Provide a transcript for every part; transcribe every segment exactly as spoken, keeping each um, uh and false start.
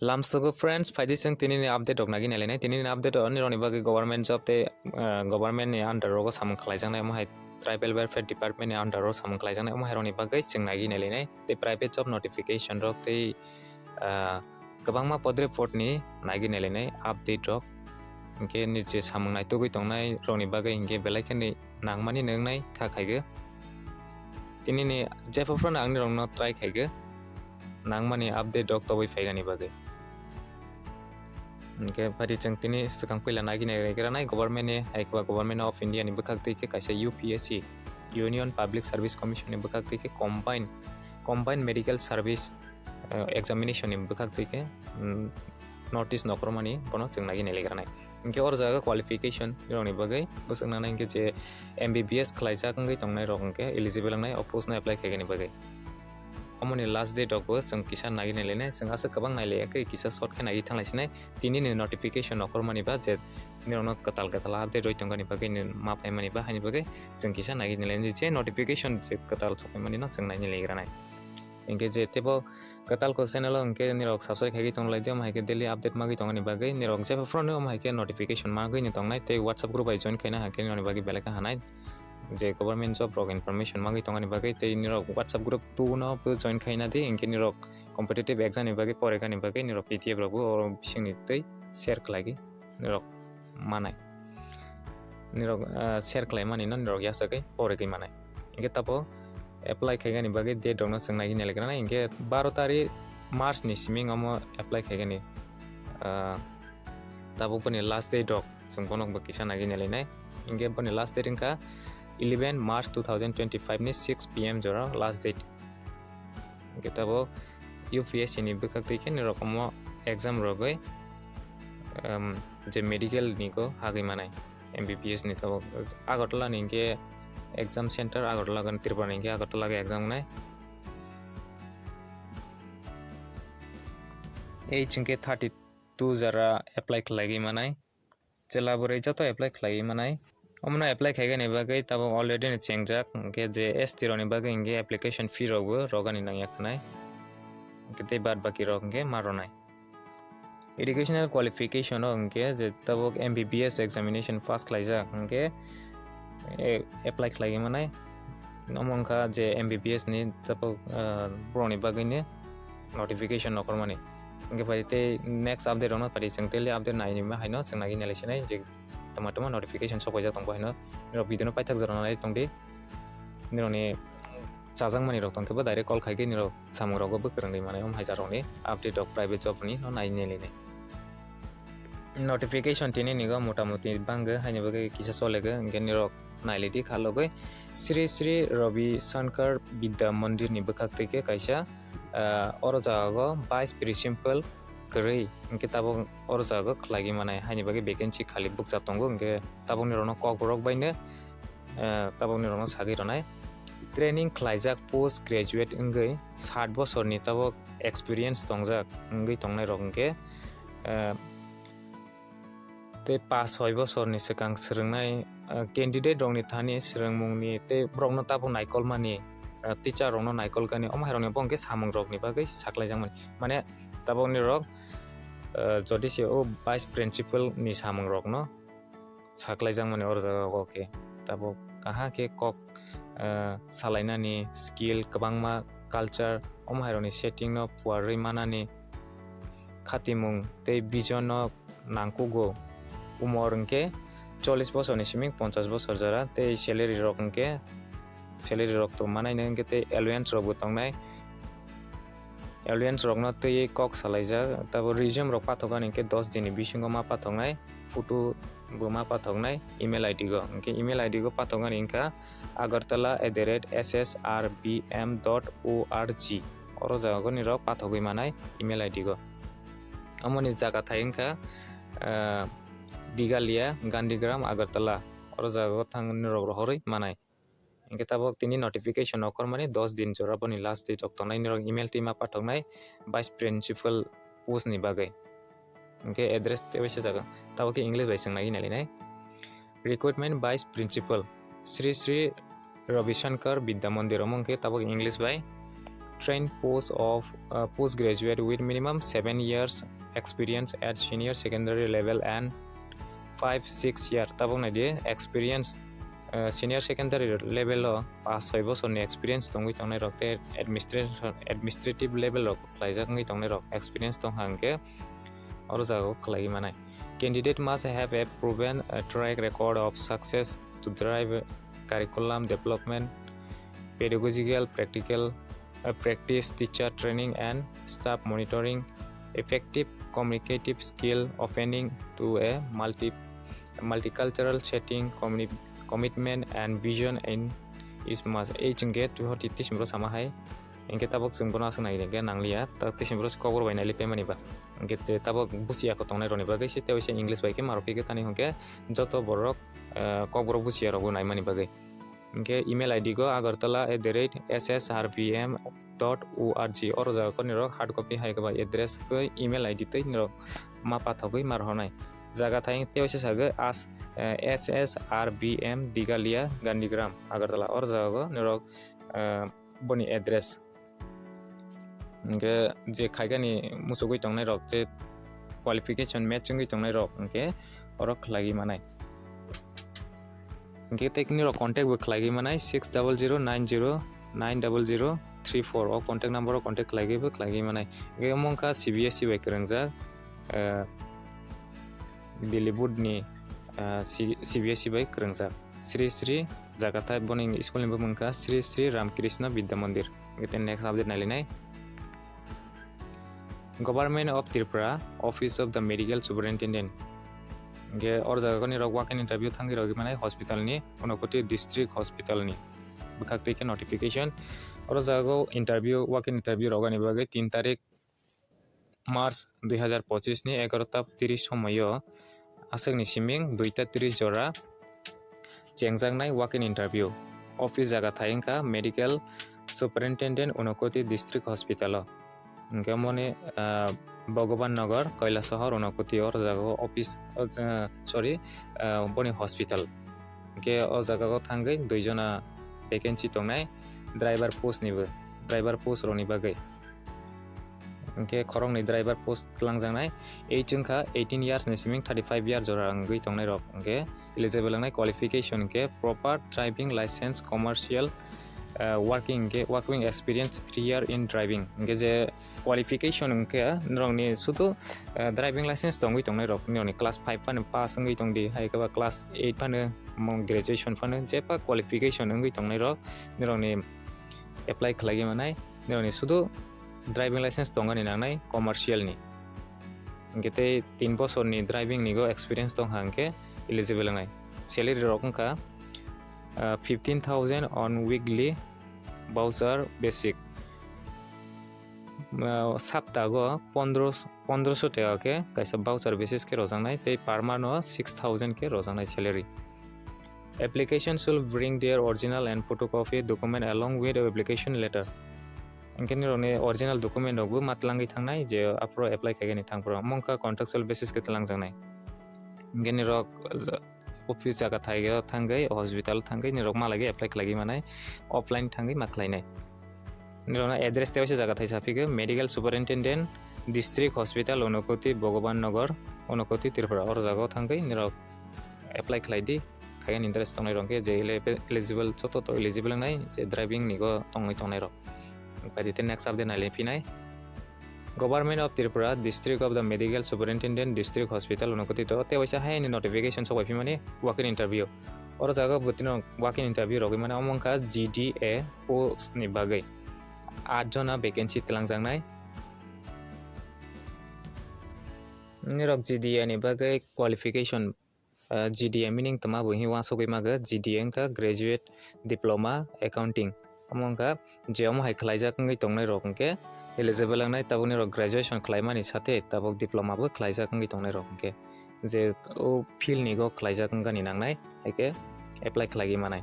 Lamsogo friends, phaidi chwng tinini update rok nagi nailainai. Tinini update rok nirokni bagwi government job tei, ah, government ni under rogo samung khlaijaknai, omo hai tribal welfare department ni under rogo samung khlaijaknai, omo hai rokni bagwi chwng nagi nailainai. Tei private job notification rok tei, ah, kwbangma podre pod ni nagi nailainai update rok. Hinkhe ni je samung naitugwi tongnai rokni bagwi hinkhe belai kheno nangmani nwngnai kha khaigwi. Tinini jephophano ang nirokno try khaigwi nangmani update rok tobwi phaigani bagwi. Hinkhe phaidi chwng tini swkang puila nagi nailaigranai government ni, hai khe ba Government of India ni bwkhak twi khe kaisa U P S C, Union Public Service Commission ni bwkhak twi khe combine, combined medical service, eh, examination ni bwkhak twi khe, mm, notice nokhormani bono chwng nagi nailaigranai. Hinkhe oro jaga qualification rokni bagwi bwswk nangnai hinkhe je M B B S khlaijak wngwi tongnai rok hinkhe eligible wngnai o post no apply khaigani bagwi. Omoni last date rok bo chwng kisa nagi nailainai, chwng aswk kwbang nailaiya khe kisa short khe nagi thanglaisinai. Tinini notification nokhormani ba je nirokno kwtal kwtal update rwi tongani bagwi ni ma phaimani ba haini bagwi chwng kisa nagi nailainai je notification je kwtal sokhaimani no chwng nai nailaigranai. Hinkhe je teibo kwtal ko channel o hinkhe nirok subscribe khaigwi tonglai di, omo hai khe daily update magwi tongani bagwi nirok jephophano omo hai khe notification magwi ni tongnai tei WhatsApp group bai join khaina hinkhe nirokni bagwi belai khe hanai. Je government job rok information magwi tongani bagwi tei nirok WhatsApp group two no bo join khaina di, hinkhe nirok competitive exam ni bagwi porekani bagwi nirok P D F rok bo oro bisingni twi share khlaigwi nirok manai. Nirok, ah, share khlaimani no nirok yasagwi poregwi manai. Hinkhe tabuk apply khaigani bagwi date rokno chwng naiwi nailaigranai. Hinkhe baro tarik March ni siming omo apply khaigani. Ah, tabuk boni last date rok chwng bono bo kisa naiwi nailainai. Hinkhe boni last date wngkha eleven March two thousand twenty-five ni six P M jora last date. Hinkhe tabuk U P S C ni bwkhak twi khe nirok omo exam rogwi, um, je medical ni go hagwi manai M B B S ni tabuk Agartala ni hinkhe exam center Agartala gani Tripura ni hinkhe Agartala khe exam wngnai. Age hinkhe thirty two jora apply khlaigwi manai. Chwla bwrwi joto apply khlaiwi manai. Omono apply khaigani bagwi tabuk already no chengjak, hinkhe je S T rokni bagwi hinkhe application fee rokbo rogani nangya khnai. Hinkhe tei bad baki rok hinkhe ma ronai. Educational qualification o hinkhe je tabuk M B B S examination pass khlaijak hinkhe, e, apply khlaiwi manai. Omo wngkha je M B B S ni tabuk, ah, borokni bagwino notification nokhormani. Hinkhe phaidi tei next update rokno phaidi chwng daily update nainima haino chwng naiwi nailaisinai je tama tama notification sokpaijak tongbo haino. Nirok video no paithak jora nalai tongdi. Nirokni chajakmani rok tongkhe bo direct call khaikhe nirok samung rogo bo kwrwngwi manai, omo hai jarokni update rok private job ni no nai nailainai. Notification tini nigo motamuti bangwi haini bagwi kisa cholego, hinkhe nirok nailidi khalogwi Sri Sri Ravi Shankar Vidya Mandir ni bwkhak twi khe kaisa, ah, oro jaga o vice principal kwrwi, hinkhe tabuk oro jaga o khlaigwi manai haini bagwi vacancy khali bukjak tongo, hinkhe tabuk nirokno kokborok baino, ah, tabuk nirokno sagwi rwnai. Training khlaijak post graduate wngwi sat bosorni tabuk experience tongjak wngwi tongnai rok hinkhe, ah, tei pash soi bosorni swkang swrwngnai, ah, candidate rokni thani swrwngmungni tei borokno tabuk naikolmani, ah, teacher rokno naikolkani omo hai rokni bo hinkhe samung rokni bagwi saklaijakmani. Mane tabuk nirok, ah, jodi se o vice principal ni samung rokno saklaijakmani oro jaga o khe tabuk kaham khe kok, ah, salainani skill kwbangma culture omo hai rokni setting no puarwi manani khatimung tei vision no nangkugo. Umor hinkhe chollish bosorni simi ponchash bosor jora tei salary rok hinkhe, salary rok to manai no hinkhe tei allowance rok bo tongnai. Allowance rokno twiwi kok salaijak, tabuk resume rok pathokani hinkhe dos dinni bisingo ma pathoknai, photo bo ma pathoknai email I D go, hinkhe email I D go pathoknani hinkha agartala at the rate S S R B M dot O R G. Oro jaga nirok pathogwi manai email I D go. Omoni jaga thai wngkha, ah, Digalia, Gandhigram, Agartala. Oro jaga o thang nirok rohorwi manai. Hinkhe tabuk tini notification nokhormani dos din jora boni last date rok tongnai, nirok email twi ma pathoknai vice principal post ni bagwi. Hinkhe address tei waisa jaga. Tabuk khe English bai swngnai nailainai. Recruitment vice principal, Sri Sri Ravi Shankar Vidya Mandir, omo hinkhe tabuk English bai. trained post of, uh, postgraduate with minimum seven years experience at senior secondary level and five six year. Tabuk nai di experience, uh, senior secondary level o pas soi bosor ni experience tongwi tongnai rok tei administration, administrative level rok khlaijak wngwi tongnai rok experience tong hwnkhe oro jaga o khlaiwi manai. Candidate must have a proven, uh, track record of success to drive curriculum development, pedagogical, practical, uh, practice, teacher training and staff monitoring, effective communicative skill, opening to a multi-, multicultural setting, communi-, commitment and vision in is must. Ei chwng khe tu hoti tei simi bwrwi sama hai. Hingkhe tabuk chwng bono aswk nai hingkhe nangliya. Ta tei simi bwrwi kokborok bai nailai paimani ba. Hingkhe te tabuk busiya kho tongnai rokni bagwi se tei waisa English bai khe ma rw phi khe tani hwnkhe joto borok, eh, kokborok busiya rokbo naimani bagwi. Hingkhe email I D go agartala at the rate S S R B M dot O R G. Oro jaga khe nirok hard copy hai khe ba address khe email I D tei nirok ma pathogwi ma rohornai. Jaga thai tei waisa sagwi as, eh, S S R B M Digalia Gandhigram Agartala. Oro jaga go nirok, eh, boni address. Hingkhe je khaikani muchugwi tongnai rok je qualification match wngwi tongnai rok hingkhe oro khlaiwi manai. Hingkhe tei nirok contact bo khlaiwi manai six double zero nine zero nine double zero three four o contact number o contact khlaiwi bo khlaiwi manai. Hingkhe omo wngkha C B S E bai kwrwngjak, eh, Delhi board ni, eh, C-, C B S E bai kwrwngjak. Sri Sri jaga thai boni school ni bumung wngkha Sri Sri Ramakrishna Vidya Mandir. Hingkhe next update nailinai. Government of Tripura, Office of the Medical Superintendent. Hingkhe oro jaga khe nirok walk-in interview thangwi rogwi manai hospital ni, Unakoti District Hospital ni bwkhak twi khe notification. Oro jaga o interview, walk-in interview rogani bagwi tin tarik March dui hazar pochis ni egarota tris somoio aswkni siming duita tris jora chengjaknai walk-in interview. Office jaga thai wngkha Medical Superintendent Unakoti District Hospital o. Hingkhe moni, ah, Bhagwan Nagar, Kailasahar, Unakoti, oro jaga o office, oh, ah, sorry, ah, boni hospital. Hingkhe o jaga o thangwi dui jona vacancy tongnai driver post nibo, driver post rokni bagwi. Hingkhe khoroknwi driver post twlangjaknai, age wngkha eighteen years ni siming thirty five year jora wngwi tongnai rok. Hingkhe eligible wngnai qualification hingkhe proper driving license, commercial, ah, working hingkhe working experience three year in driving. Hingkhe je qualification hingkhe norokni sudu, ah, driving license tongwi tongnai rok, norokni class five phano pass wngwi tongdi, hai khe ba class eight phano, mo graduation phano, jeba qualification wngwi tongnai rok norokni apply khlaiwi manai, norokni sudu driving license tongani nangnai commercial ni. Hingkhe tei tin bosorni driving ni go experience tong ha hingkhe eligible wngnai. Salary rok wngkha, ah, fifteen thousand on weekly voucher basic. Ah, saptago pondro, pondroso taka khe kaisa voucher basis khe rojaknai tei per month o six thousand khe rojaknai salary. Application should bring their original and photocopy document along with application letter. Hingkhe nirokni original document rokbo ma twlangwi thangnai je aphuru apply khaigani thangphuru. Omo wngkha contractual basis khe twlangjaknai. Hingkhe nirok office jaga thaio thangwi, hospital thangwi nirok ma lagwi apply khlaigwi manai, offline thangwi ma khlainai. Nirokno address tei waisa jaga thai saphikhe Medical Superintendent, District Hospital, Unakoti, Bhagwan Nagar, Unakoti, Tripura. Oro jaga o thangwi nirok apply khlai di. Khayan interest tongnai rok khe je ele-, eligible, joto to eligible wngnai je driving ni go tongwi tongnai rok. Pai di tei next update nai le phinai. Government of Tripura, District of the Medical Superintendent, District Hospital, Unakoti to tei waisa hai ni notification sok bai phimani walk-in interview. Oro jaga bwtino walk-in interview rogwi mano, omo wngkha G D A post ni bagwi. Aat jona vacancy twlangjaknai. Nirok G D A ni bagwi qualification, ah, G D A meaning tma bo hwnwi uansugwi mago, G D A wngkha Graduate Diploma Accounting. Omo wngkha je omo hai khlaijak wngwi tongnai rok hwnkhe eligible wngnai, tabuk nirok graduation khlaimani sathe tabuk diploma bo khlaijak wngwi tongnai rok hwnkhe je o field ni go khlaijak wngani nangnai, hai khe apply khlaigwi manai.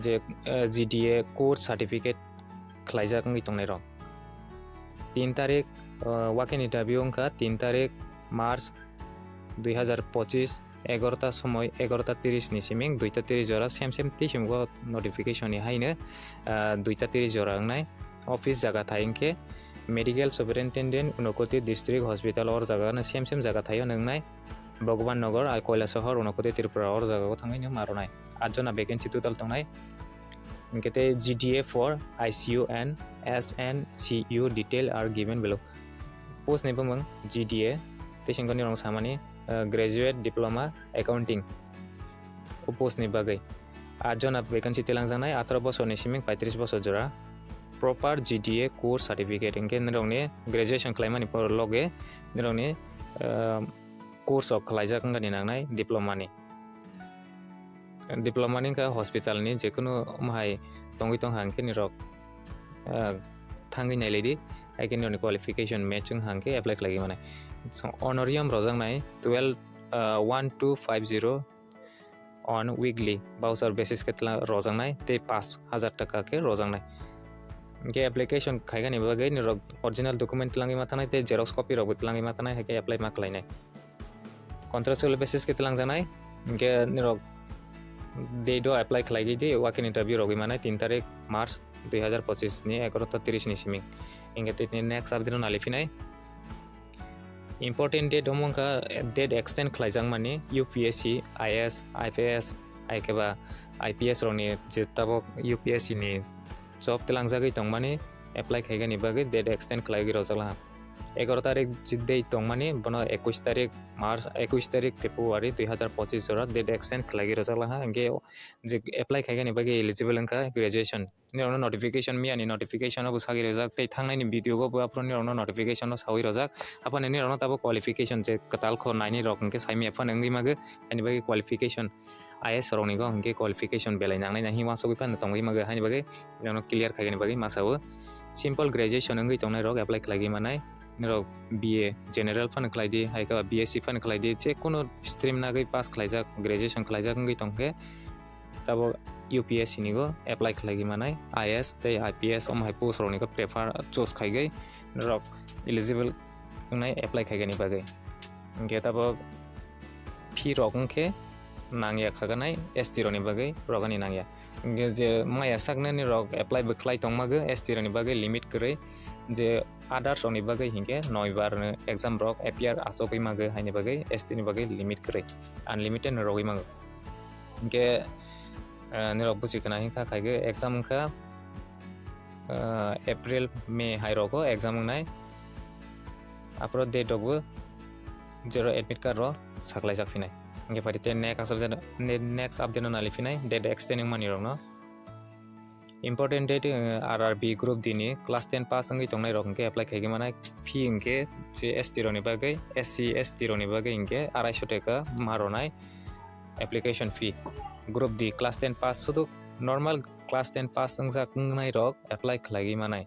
Je, eh, G D A course certificate khlaijak wngwi tongnai rok. Tin tarik, eh, walk-in interview wngkha tin tarik March dui hazar pochis egarota somoi, egarota tiris ni siming duita tiris jora, same same tei simgo notification ni haino, ah, duita tiris jora wngnai. Office jaga thai hwnkhe Medical Superintendent, Unakoti District Hospital, or jaga no same same jaga thaio wngnai. Bhagwan Nagar, ah, Kailasahar, Unakoti Tripura, or jaga o thangwi no ma rwnai. Atjona vacancy total tongnai. Hwnkhe tei G D A for I C U and S N C U detail are given below. Post ni bumung G D A, tei singkoni rong samani, ah, Graduate Diploma Accounting. O post ni bagwi. Atjona vacancy tilangjaknai, atharo bosor ni siming paitris bosor jora. Proper G D A course certificate, hwnkhe nirokni graduation khlaimani por loge nirokni, ah, course rok khlaijak wngani nangnai diploma ni. Diploma ni wngkha hospital ni, jekunu mahai tongwi tongkha hwnkhe nirok, ah, thangwi nailai di, hai khe nirokni qualification match wngkha hwnkhe apply khlaiwi manai. So, honorarium rojaknai twelve, ah, one two five zero on weekly voucher basis khe tla-, rojaknai, tei pash hajar taka khe rojaknai. Hwnkhe application khaigani bagwi nirok original document twlangwi ma thanai tei xerox copy rokbo twlangwi ma thanai, hai khe apply ma khlainai. Contractual basis khe twlangjaknai, hwnkhe nirok date o apply khlaigwi di, walk-in interview rogwi manai tin tarik March dui hazar pochisni egarota tiris ni siming. Hwnkhe tei next update no naliphinai. Important date omo wngkha date extend khlaijakmani U P S C, I A S, I P S, hai khe ba I P S rokni je tabok U P S C ni job twlangjagwi tongmani apply khaigani bagwi date extend khlaiwi rojak laha. Egarota tarik je date tongmani, bono ekush tarik March, ekush tarik February dui hazar pochis jora date extend khlaiwi rojak laha. Hwnkhe je apply khaigani bagwi eligible wngkha graduation. Nirokno notification, miyani notification o bo sagwi rojak, tei thangnaini video o bo aphuru nirokno notification o sawi rojak. Aphano nirokno tabuk qualification je kwtal kho naini rok hwnkhe saimanya phano wngwi mago, ani bagwi qualification I A S rokni go hwnkhe qualification belai nangnai nang himma sogwi phano tongwi mago, haini bagwi nirokno clear khaigani bagwi masa o. Simple graduation wngwi tongnai rok apply khlaigwi manai, nirok B A general phano khlai di, hai khe B S C phano khlai di, je kunu stream nagwi pass khlaijak, graduation khlaijak wngwi tongkhe, tabuk U P S C ni go apply khlaigwi manai, I A S tei I P S omo hai post rokni go prefer choose khaigwi norok eligible wngnai apply khaigani bagwi. Hwnkhe tabuk fee rok wngkhe nangya khaganai S T rokni bagwi rogani nangya. Hwnkhe je maya saknani rok apply bo khlai tongmago S T rokni bagwi limit kwrwi, je others rokni bagwi hinkhe noi bar exam rok appear achogwi mago haini bagwi S T ni bagwi limit kwrwi, unlimited no rogwi mago. Hwnkhe, eh, nirok buji khna hinkha khaigwi exam wngkha, eh, April, May hai rogo exam wngnai. Aphuru date rokbo jero admit card rok saklaijak phinai. Hwnkhe phaidi tei next update, ne-, next update no nali phinai, date extend wngmani rokno. Important date, eh, R R B group D ni class ten pass wngwi tongnai rok hwnkhe apply khaigwi manai. Fee hwnkhe je S T rokni bagwi, S C, S T rokni bagwi hwnkhe arai so taka ma rwnai application fee. Group D class ten pass, sudu normal class ten pass wngjak wngnai rok apply khlaigwi manai.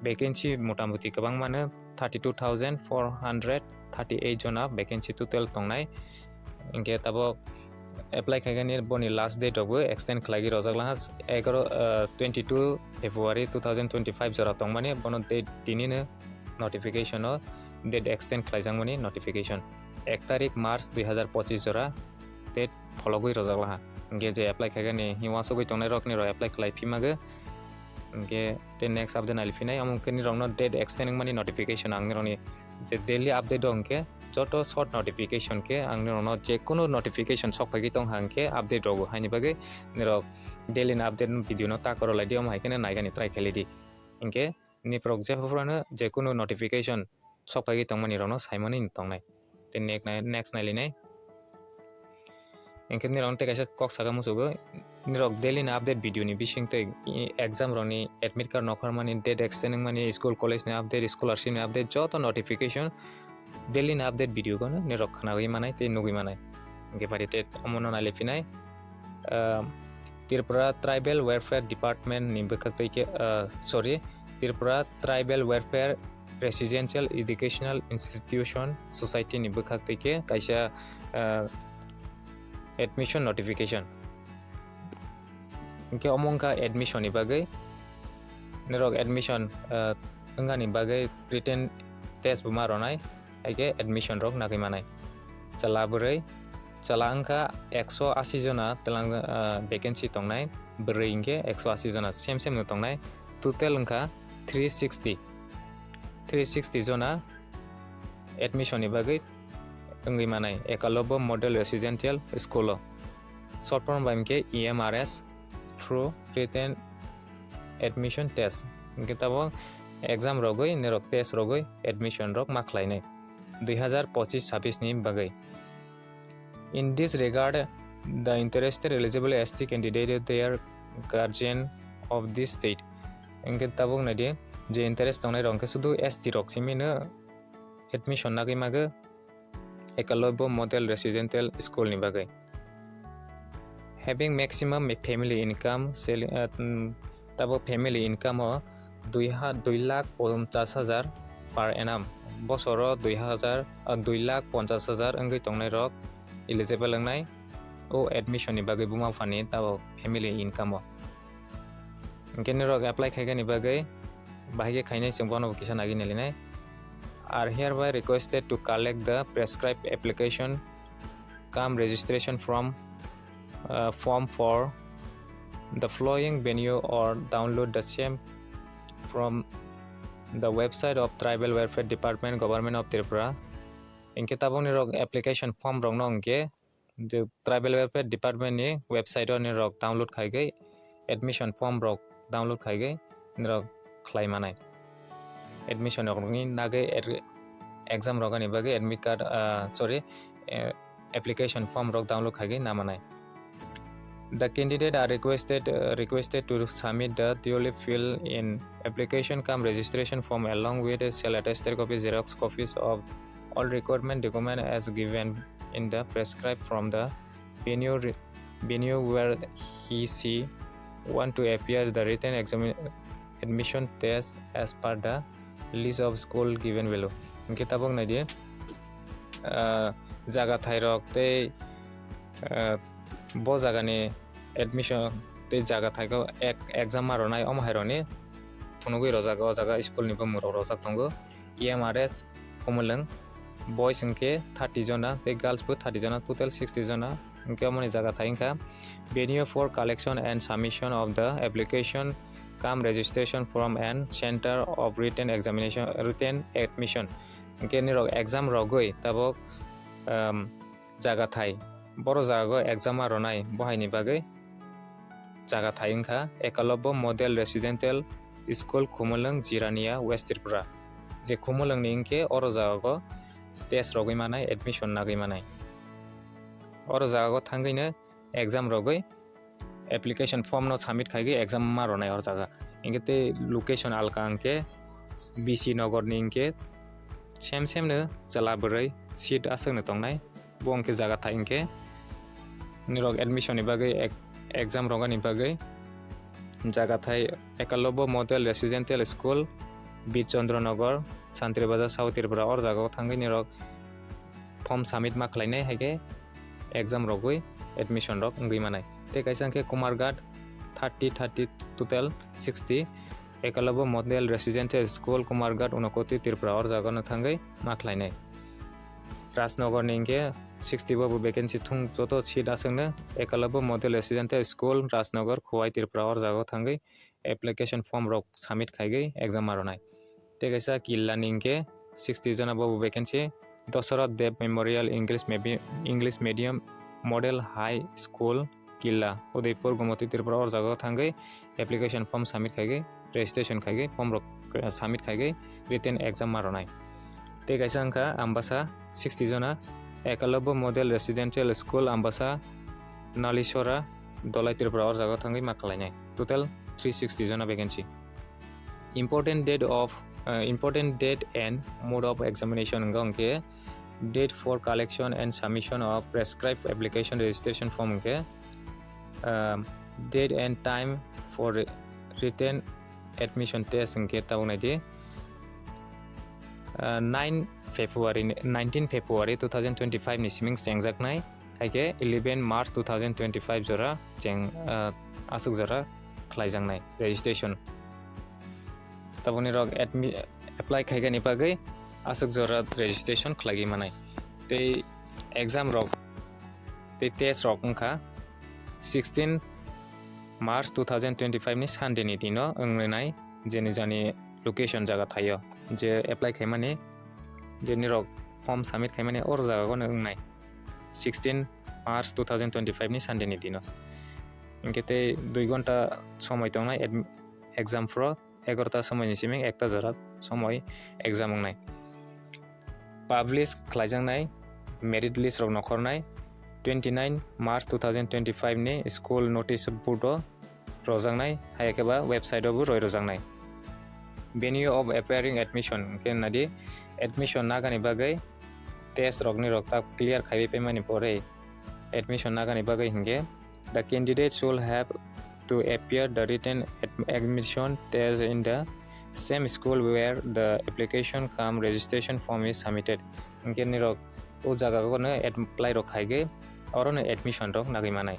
Vacancy motamuti kwbang mano, thirty two thousand four hundred thirty eight jona vacancy total tongnai. Hwnkhe tabuk apply khaigani boni last date rokbo extend khlaigwi rojak laha, egaro, ah, twenty two February two thousand twenty five jora tongmani, bono date tinino notification o date extend khlaijakmani notification ek tarik March dui hazar pochis jora date phologwi rojak laha. Hwnkhe je apply khaigani himma sogwi tongnai rokni rok apply khlai phi mago. Hwnkhe tei next update nai phinai, omo hwnkhe nirokno date extend wngmani notification ang nirokni je daily update o hwnkhe joto short notification khe ang nirokno je kunu notification sok phaigwi tongkha hwnkhe update rogo, haini bagwi nirok daily ni update video no ta kwrwlai di, omo hai kheno naigani try khailai di. Hwnkhe niprok jephuphano je kunu notification sok phaigwi tongmani rokno saimani tongnai. Tei nek-, next nailinai. Hwnkhe nirok tei kaisa kok saka muchugo, nirok daily ni update video ni bisingtwi i-, exam rokni admit card nokharmani, date extend wngmani, school college ni update, scholarship ni update, joto notification daily ni update video no nirok khwnagwi manai tei nugwi manai. Hwnkhe phaidi tei omono nai liphinai, ah, Tripura Tribal Welfare Department ni bwkhak tei khe, ah, sorry, Tripura Tribal Welfare Residential Educational Institution Society ni bwkhak tei khe kaisa, ah, admission notification. Hwnkhe omo wngkha admission ni bagwi. Norok admission, ah, wngani bagwi written test bo ma rwnai, hai khe admission rok nagwi manai. Chwla bwrwi Chwla wngkha ekso asi jona twlang, ah, vacancy tongnai, bwrwi hinkhe ekso asi jona same same no tongnai, total wngkha three sixty, three sixty jona admission ni bagwi wngwi manai Ekalobya Model Residential School o, short form bai hinkhe E M R S through written admission test, hinkhe tabok exam rogwi norok test rogwi admission rok ma khlainai dui hazar pochis sabis ni bagwi. In this regard, the interested eligible S T candidate, their guardian of this state. Hinkhe tabuk naidi, je interest tongnai rok hinkhe sudu S T rok simi no admission nagwi mago Ekalobya Model Residential School ni bagwi. Having maximum family income, selling, ah, mm, tabuk family income o dui ha-, dui lakh ponchas hajar per annum, bosoro dui hajar, ah, dui lakh ponchas hajar wngwi tongnai rok eligible wngnai o admission ni bagwi buma phani tabuk family income o. Hinkhe norok apply khaikani bagwi bahai khe khainai chwng bono bo kisa nagwi nailinai. Are hereby requested to collect the prescribed application cum registration form, uh, form for the following venue or download the same from the website of Tribal Welfare Department, Government of Tripura. Hinkhe tabukni rok application form rokno hinkhe je Tribal Welfare Department ni website o norok download khaigwi admission form rok download khaigwi norok khlai manai. Admission rokni nagwi ad-, exam rogani bagwi admit card, ah, sorry, eh, application form rok download khaigwi na manai. The candidate are requested, uh, requested to submit the duly filled in application cum registration form along with a self attested copy, xerox copies of all requirement document as given in the prescribed from the venue, re-, venue where he, she want to appear the written exam, admission test as per the list of school given below. Hinkhe tabuk naidi, ah, jaga thairok tei, ah, bo jagani admission tei jaga thaiko ek-, exam ma rwnai omo hai rokni phunugwi rojak, o jaga school ni bumung rok rojak tongo. E M R S Khumulwng, boys hinkhe thirty jona tei girls bo thirty jona, total sixty jona. Hinkhe omoni jaga thai wngkha venue for collection and submission of the application cum registration form and center of written examination, written admission. Hinkhe nirok exam rogwi tabok, um, jaga thai, boro jaga o exam ma rwnai bo haini bagwi jaga thai wngkha Ekalobya Model Residential School, Khumulwng, Jirania, West Tripura. Je Khumulwng ni hinkhe oro jaga o test rogwi manai, admission nagwi manai. Oro jaga o thangwi no exam rogwi application form no submit khaigwi exam ma rwnai oro jaga. Hinkhe tei location alka hinkhe B C Nogor ni hinkhe same same no chwla bwrwi seat aswk no tongnai. Bo hinkhe jaga thai hinkhe nirok admission ni bagwi ek-, exam rogani bagwi jaga thai Ekalobya Model Residential School, Bir Chandra Nagar, Santri Bazar, South Tripura. Or jaga o thangwi nirok form submit ma khlainai, hai khe exam rogwi admission rok wngwi manai. Tei kaisa hinkhe Kumarghat, thirty, thirty, total sixty, Ekalobya Model Residential School, Kumarghat, Unakoti, Tripura. Or jaga no thangwi ma khlainai. Rajnagar ni hinkhe sixty bo bo vacancy thung, joto seat aswk no Ekalobya Model Residential School, Rajnagar, Khowai, Tripura. Or jaga o thangwi application form rok submit khaigwi exam ma rwnai. Tei kaisa Killa ni hinkhe sixty jona bo bo vacancy, Dasarath Deb Memorial English Mebi-, English Medium Model High School, Killa, Udaipur, Gomoti, Tripura. Or jaga o thangwi application form submit khaigwi, registration khaigwi, form rok, eh, submit khaigwi written exam ma rwnai. Tei kaisa wngkha Ambasa, sixty jona, Ekalobya Model Residential School, Ambasa, Nalisora, Dholai, Tripura. Or jaga o thangwi ma khlainai. Total three sixty jona vacancy. Important date of, uh, important date and mode of examination wngkha hinkhe date for collection and submission of prescribed application registration form hinkhe, um, date and time for written admission test hinkhe tabuk naidi, uh, nine February, nineteen February two thousand twenty-five ni siming chengjaknai. Hai khe eleven March two thousand twenty-five jora cheng, ah, aswk jora khlaijaknai registration. Tabukni rok admi-, apply khaigani bagwi aswk jora registration khlaigwi manai. Tei exam rok Tei test rok wngkha sixteen March two thousand twenty-five ni Sunday ni dino wngnai, jeni jani location jaga thaio, je apply khaimani, je nirok form submit khaimani oro jaga gono wngnai sixteen March two thousand twenty-five ni Sunday ni dino. Hinkhe tei dui ghonta somoi tongnai adm-, exam phro. Egarota somoi ni siming ekta jora somoi exam wngnai. Publish khlaijaknai merit list rok nokhornai twenty nine March two thousand twenty five ni school notice board o rojaknai, hai khe ba website o bo roi rojaknai. Venue of appearing admission, hinkhe nadi admission nagani bagwi test rok ni rok ta clear khaiwi paimani pore admission nagani bagwi hinkhe the candidate should have to appear the written ad-, admission test in the same school where the application cum registration form is submitted. Hinkhe nirok o jaga o no apply rok khaigwi oro no admission rok nagwi manai.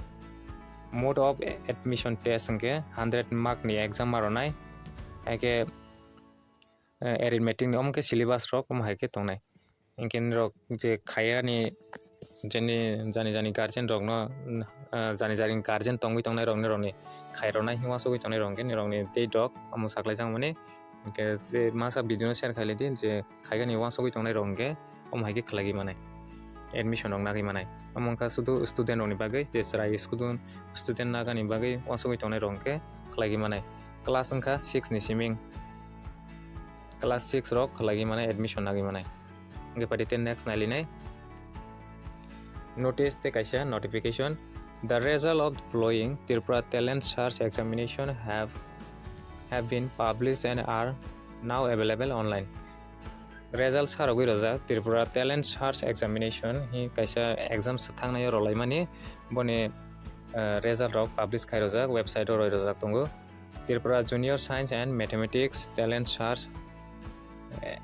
Mode of admission test hinkhe hundred mark ni exam ma rwnai, hai khe, eh, arithmetic ni omo khe syllabus rok omo hai khe tongnai. Hinkhe nirok je khaiyani jeni jani jani guardian rokno, ah, jani jani guardian tongwi tongnai rokni rokni khairoknai uansugwi tongnai rok hinkhe nirokni date rok omo saklaijak mani. Hinkhe je masa video no share khailai di je khaigani uansugwi tongnai rok hinkhe omo hai khe khlaigwi manai, admission rok nagwi manai. Omo wngkha sudu student rokni bagwi je chwrai student, student nagani bagwi uansugwi tongnai rok hinkhe khlaigwi manai. Class wngkha six ni siming, class six rok khlaigwi manai, admission nagwi manai. Hinkhe phaidi tei next nailinai. Notice tei kaisa notification. The result of the following Tripura Talent Search Examination have, have been published and are now available online. Result sarogwi rojak Tripura Talent Search Examination hi kaisa exam thangnaio rwlaimani, boni, eh, result rok publish khai rojak, website o roi rojak tongo. Tripura Junior Science and Mathematics Talent Search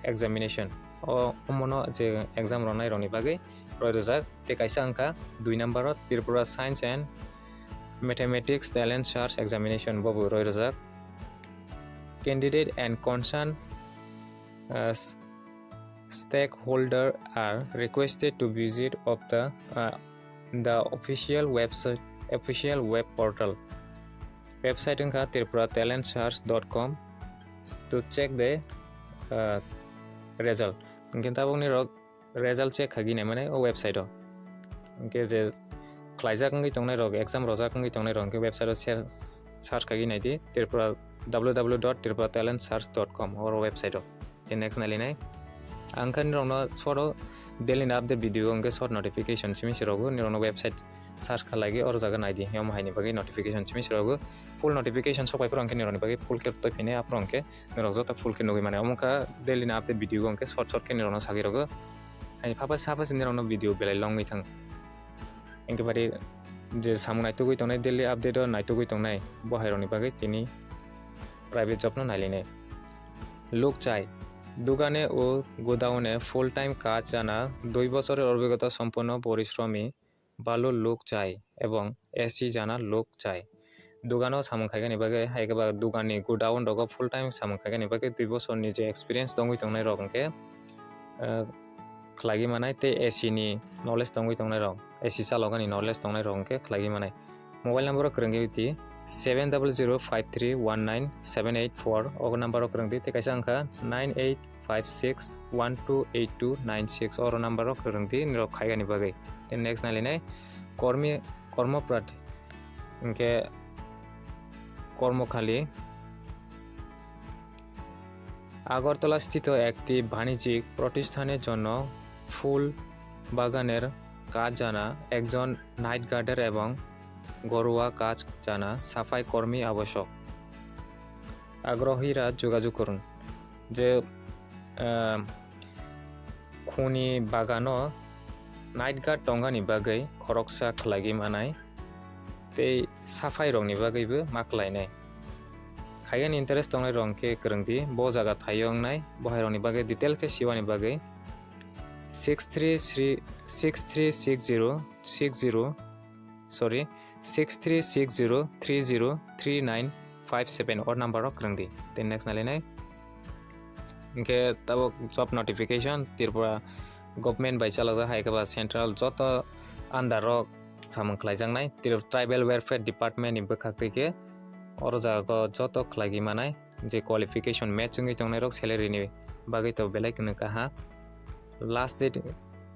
Examination. O, omono je exam rwnai rokni bagwi roi rwjak. Tei kaisa wngkha dui number o Tripura Science and Mathematics Talent Search Examination, bobo roi rwjak. Candidate and concerned, uh, s-, stakeholder are requested to visit of the, uh, the official website, official web portal. Website wngkha tripura talent search dot com to check the, uh, result. Hinkhe tabukni rok result check khaigwi naimani o website o. Hinkhe je khlaijak wngwi tongnai rok, exam rojak wngwi tongnai rok, hinkhe website o se-, search khaigwi naidi, Tripura, w w w dot tripura talent search dot com oro website o. Tei next nailinai. Ang khe nirokno short o daily ni update video hinkhe short notification simi se rogo, nirokno website search khlaigwi oro jaga naidi, omo haini bagwi notification simi se rogo. Full notification sokphai phuru hinkhe nirokni bagwi full khe twi phini aphuru hinkhe norok joto full khe nugwi mano. Omo wngkha daily ni update video o hinkhe short short khe norokno sagwi rwgo. Haini phapha sapha se norokno video belai long wngwi thang. Hinkhe bari je samung naitugwi tongnai, daily update o naitugwi tongnai, bo hai rokni bagwi tini private job no nailinai. Luk chai. Dugane o godown e full time kaj jana dui bochoror obhigota somponno porishromi balo luk chai ebong A C jana luk chai. Dugano samung khaigani bagwi, hai khe ba duganni godown rogo full time samung khaigani bagwi dui bosorni je experience tongwi tongnai rok hinkhe, eh, khlaigwi manai tei A C ni knowledge tongwi tongnai rok, A C chalokani knowledge tongnai rok hinkhe khlaigwi manai. Mobile number o kwrwngwi di seven double zero five three one nine seven eight four, o number o kwrwng di, tei kaisa wngkha nine eight five six one two eight two nine six, oro number o kwrwng di nirok khaigani bagwi. Tei next nailinai kormi, kormoprati, hinkhe kormokhali, Agartala স্থিত একটি বাণিজ্যিক প্রতিষ্ঠানের জন্য ফুল বাগানের কাজ জানা একজন নাইট গার্ডের এবং ঘরোয়া কাজ জানা সাফাই কর্মী আবশ্যক। আগ্রহীরা যোগাযোগ করুন। Je, ah, khuni bagano night guard tongani bagwi khoroksa khlaigwi manai tei saphai rokni bagwibo ma khlainai. Khaigani interest tongnai rok khe kwrwng di, bo jaga thaio wngnai, bo hai rokni bagwi detail khe siwani bagwi six three three, six three six zero six zero, sorry, six three six zero three zero three nine five seven o number o kwrwng di. Tei next nailinai. Hinkhe tabuk job notification Tripura government bai chalokjak, hai khe ba central joto under o samung khlaijaknai, Tri-, Tribal Welfare Department ni bwkhak twi khe oro jaga o joto khlaigwi manai je qualification match wngwi tongnai rok salary ni bagwi to belai kwno kaha. Last date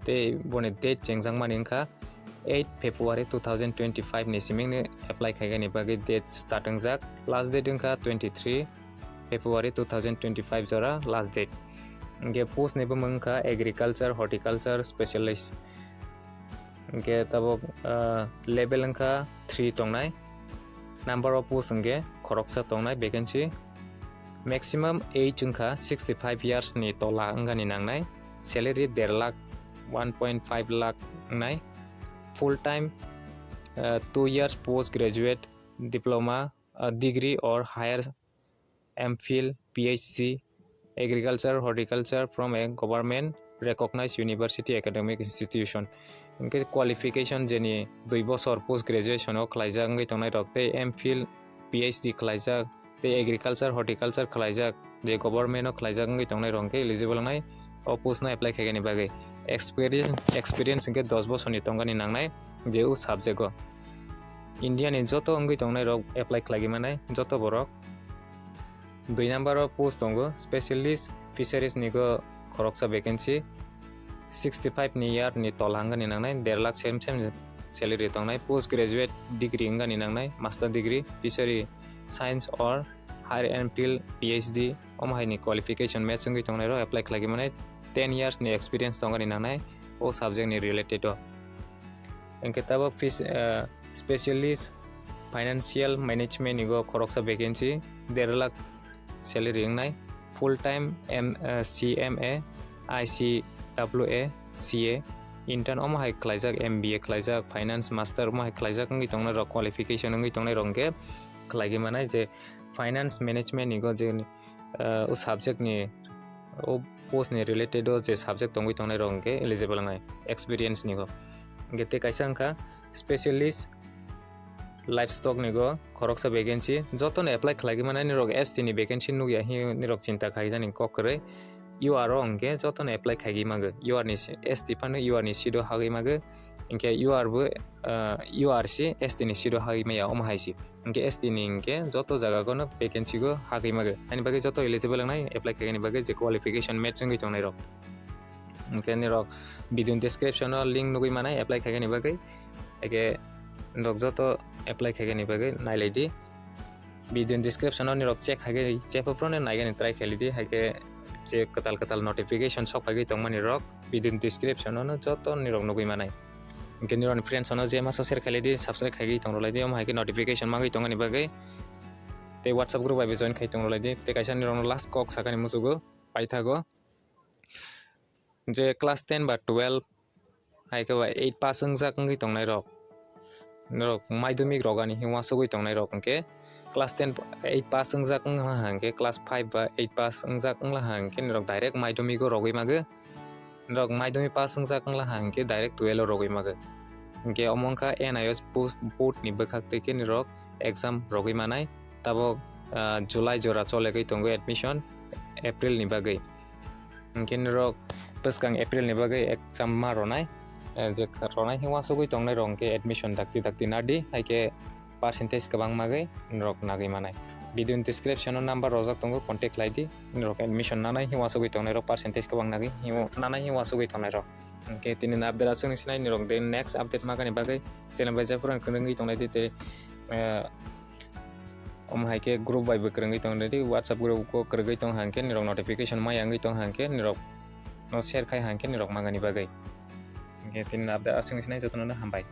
tei boni date chengjakmani wngkha eight February two thousand twenty-five ni siming ni apply khaigani bagwi date start wngjak. Last date wngkha twenty-three February two thousand twenty-five jora last date. Hingke post ni bumung wngkha agriculture, horticulture specialist. Hingke tabok, ah, level wngkha three tongnai. Number of post hingke khoroksa tongnai vacancy. Maximum age wngkha sixty-five years ni tola wngani nangnai. Salary der lakh, one point five lakh wngnai. Full time, ah, two years post graduate diploma, ah, degree or higher M Phil, P H D, Agriculture, Horticulture from a government recognized university academic institution. Hingke qualification jeni dui bosor post graduation o khlaijak wngwi tongnai rok tei M Phil, P H D khlaijak tei Agriculture, Horticulture khlaijak je government o khlaijak wngwi tongnai rok hingke eligible wngnai o post no apply khaigani bagwi. Experience, experience hingke dos bosorni tongani nangnai je o subject o. India ni joto wngwi tongnai rok apply khlaigwi manai joto borok. Dui number o post tongo, specialist fisheries ni go khoroksa vacancy, sixty-five ni year ni tola wngani nangnai, der lakh sem sem salary tongnai, post graduate degree wngani nangnai, master degree, fishery science or higher M Phil, P H D, omo hai ni qualification match wngwi tongnai rok apply khlaigwi manai, ten years ni experience tongani nangnai o subject ni related o. Hingke tabok fis-, ah, specialist financial management ni go khoroksa vacancy, der lakh salary wngnai, full time M, ah, C M A, I C W A, C A, intern omo hai khlaijak, M B A khlaijak, finance master omo hai khlaijak wngwi tongnai rok, qualification wngwi tongnai rok hingke khlaigwi manai je finance management ni go je, ah, o subject ni o post ni related o je subject tongwi tongnai rok hingke eligible wngnai experience ni go. Hingke tei kaisa wngkha specialist livestock ni go khoroksa vacancy, joto no apply khlaigwi manai nirok S T ni vacancy nukya hi nirok chinta khaijani kok kwrwi. U R o hingke joto no apply khaigwi mago, U R ni si-, S T phano U R ni seat o hagwi mago, hingke U R bo, ah, U R si S T ni seat o hagwi maya omo hai si. Hingke S T ni hingke joto jaga gono vacancy go hagwi mago. Ani bagwi joto eligible wngnai apply khaigani bagwi je qualification match wngwi tongnai rok. Hingke nirok video description o link nugwi manai apply khaigani bagwi. Eke nirok joto apply khaigani bagwi nailai di. Video description o nirok check khaigwi check o phano naigani try khaili di. Haike je kwtal kwtal notification sok phaigwi tongmani rok video description o no joto nirok nugwi manai. Hingke nirokni friends ono je masa share khailai di, subscribe khaigwi tong rwlai di, omo hai khe notification mangwi tongani bagwi. Tei WhatsApp group bai bo join khai tong rwlai di. Tei kaisa nirokno last kok sakani muchugo paithago. Je class ten ba twelve hai khe ba eight pass wngjak wngwi tongnai rok. Norok madhyamik rogani hwnwi uansugwi tongnai rok hwnkhe class ten, eight pass wngjak wngla hwnkhe class five ba eight pass wngjak wngla hwnkhe norok direct madhyamik o rogwi mago. Norok madhyamik pass wngjak wngla hwnkhe direct twelve o rogwi mago. Hwnkhe omo wngkha N I O S post board ni bwkhak twi khe norok exam rogwi manai. Tabok, ah, July jora cholegwi tongo admission April ni bagwi. Hwnkhe norok bwskang April ni bagwi exam ma ronai, eh, je ronai hwnwi uansugwi tongnai rok hwnkhe admission dakti dakti nadi, hai khe percentage kwbang magwi norok nagwi manai. Video ni description o number rojak tongo, contact khlai di. Norok admission nanai hwnwi uansugwi tongnai rok, percentage kwbang nagwi hwnwi nanai hwnwi uansugwi tongnai rok. Hwnkhe tini ni update aswk ni sinai, norok de next update magani bagwi channel bai jai phuru kwrwngwi tongnai di tei, eh, Omo hai khe group bai bo kwrwngwi tong ready, WhatsApp group o kwrwngwi tong hang khe nirok notification ma yangwi tong hang khe nirok no share khai hang khe nirok mangani bagwi. Hingkhe tini update aswk sinai jotono no hambai.